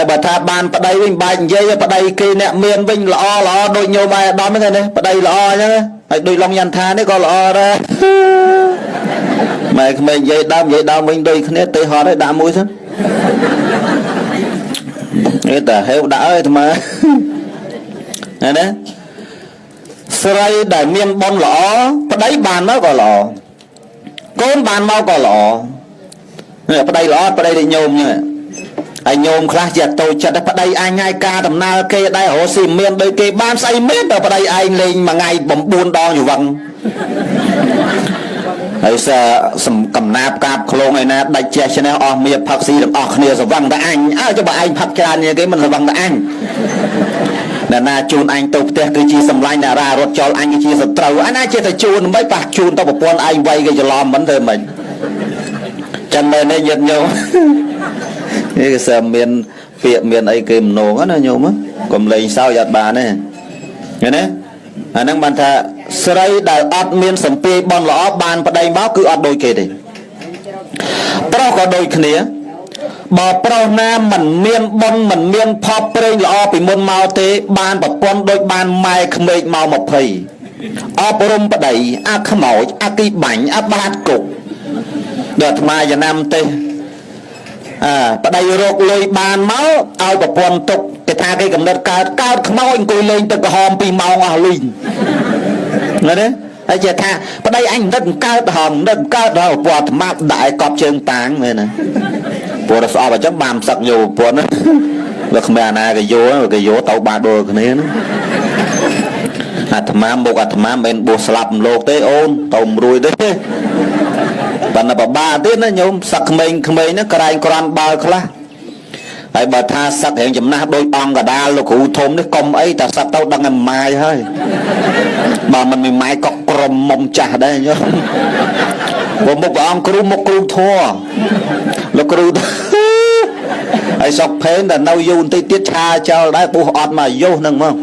បើថាបានប្តីវិញបាច់និយាយប្តីគេអ្នកមានវិញល្អល្អដូចញោមឯអាដាមហ្នឹងណាប្តីល្អអញ្ចឹងហើយដូចឡុងយ៉ាន់ថានេះក៏ល្អដែរម៉ែក្មេងនិយាយដើមនិយាយដើមវិញដូចគ្នាទេហត់ហើយដាក់មួយសិននេះតាហេវដាក់អើយអាត្មាណាណាស្រីដែលមានបុណ្យល្អប្តីបានមកក៏ល្អកូនបានមកក៏ល្អនេះប្តីល្អប្តីដូចញោមហ្នឹងហើយញោមខ្លះជាតូចចិត្តប្តីអញហើយការដំណើរគេដែររកស៊ីមានដូចគេបានស្អីមានតែប្តីឯងលេងមួយថ្ងៃ9ដងយវឹងហើយសសំកំណាបកាបឃ្លងឯណាដាច់ចេះឈ្នះអស់មៀផឹកស៊ីទាំងអស់គ្នាសវឹងតែអញអើចុះបើឯងផឹកច្រើនជាងគេមិនសវឹងតែអញអ្នកណាជូនអញទៅផ្ទះគឺជាសម្លាញ់តារារត់ចោលអញគឺជាសត្រូវអាណាចេះតែជូនមិនប៉ះជូនទៅប្រពន្ធឯងវៃគេច្រឡំមិនធ្វើមិនចាំមែនទេញាតិញោមនេះគេសើមានពាក្យមានអីគេមនោណាញោមកុំលេងសើចអត់បានទេឃើញទេអាហ្នឹងបានថាស្រីដែលអត់មានសំពាយបនល្អបានប្តីមកគឺអត់ដូចគេទេប្រុសក៏ដូចគ្នាបើប្រុសណាមិនមានបុណ្យមិនមានផប់ព្រេងល្អពីមុនមកទេបានប្រពន្ធដូចបានម៉ែក្មេកមក20អប់រំប្តីអាខ្មោចអាគីបាញ់អាបាតគុកដល់អាត្មាយ៉ាងណាមទេអាប្តីរកលុយបានមកឲ្យប្រពន្ធទុកគេថាគេកំណត់កើតកើតខ្មោចអង្គុយលេងទឹកក្រហម2ម៉ោងអស់លីងណាទេហើយចេះថាប្តីអញនឹកកើតហងនឹកកើតដល់ប្រពន្ធអាត្មាដាក់ឲ្យកប់ជើងតាងមែនណាព្រោះស្អប់អញ្ចឹងបានសឹកយោប្រពន្ធណាវាគ្មានអាណាគេយោគេយោទៅបានដូចគ្នាណាអាត្មាមុខអាត្មាមិនបួសស្លាប់លោកទេអូនទៅមិនរួយទេប៉ុន្តែបបាទៀតណាញោមសឹកក្មេងៗហ្នឹងក្រែងក្រាន់បើខ្លះហើយបើថាសឹករៀងចំណាស់ដោយអង្គកដាលលោកគ្រូធំនេះកុំអីតែសឹកទៅដឹងតែម៉ាយហើយបើមិនមានម៉ាយក៏ក្រុមមុំចាស់ដែរញោមព្រោះមុខព្រះអង្គគ្រូមុខគ្រូធัวលោកគ្រូហើយសុកផេនតែនៅយូរបន្តិចទៀតឆាចោលដែរបួសអត់មកអាយុហ្នឹងមក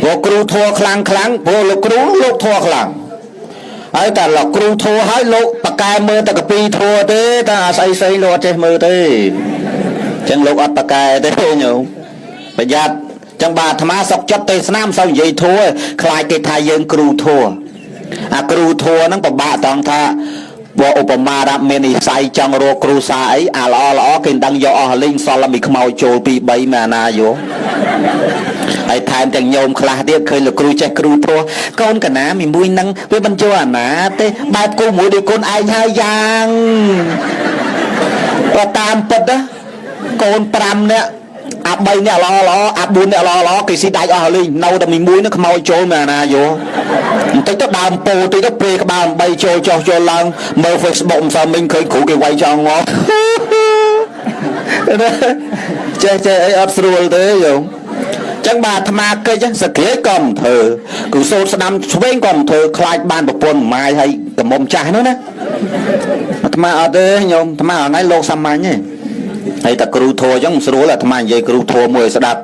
ព្រោះគ្រូធัวខ្លាំងខ្លាំងព្រោះលោកគ្រូលោកធัวខ្លាំងហើយតែលោកគ្រូធัวហើយលោកបកែមើលតែកពីធัวទេតែអាស្អីស្អីលោកអត់ចេះមើលទេអញ្ចឹងលោកអត់បកែទេញោមប្រយ័ត្នចឹងបាទអាត្មាសុកចិត្តទេសនាមិនសូវនិយាយធัวខ្លាចគេថាយើងគ្រូធัวអាគ្រូធัวហ្នឹងពិបាកត្រង់ថាបើឧបមាថាមាននិស័យចង់រកគ្រូសាអីអាល្អល្អគេមិនដឹងយកអស់លេងសល់តែមីខ្មោចចូល2 3មកអាណាយកហើយថែមទាំងញោមខ្លះទៀតឃើញលោកគ្រូចេះគ្រូធัวកូនកណាមីមួយនឹងវាមិនចូលអាណាទេបែបគូមួយដូចកូនឯងហើយយ៉ាងបើតាមពិតណាកូន5នាក់អា3នាក់ល្អល្អអា4នាក់ល្អល្អគេស៊ីដាច់អស់លេងនៅតែមីមួយនឹងខ្មោចចូលមកអាណាយកបន្តិចទៅដើមពោតិចទៅពេលក្បាល8ចូលចុះចូលឡើងមើល Facebook មិនសមមិញឃើញគ្រូគេវាយចង់ងាប់ចេះចេះអីអត់ស្រួលទេយោចឹងបាទអាត្មាកិច្ចសក្រាក៏មិនធ្វើគឺសូត្រស្ដាំឆ្វេងក៏មិនធ្វើខ្លាចបានប្រពន្ធម៉ាយហើយកមុំចាស់នោះណាអាត្មាអត់ទេញោមអាត្មាអត់ថ្ងៃលោកសាមញ្ញទេហើយតែគ្រូធัวចឹងមិនស្រួលអាត្មានិយាយគ្រូធัวមួយឲ្យស្ដាប់។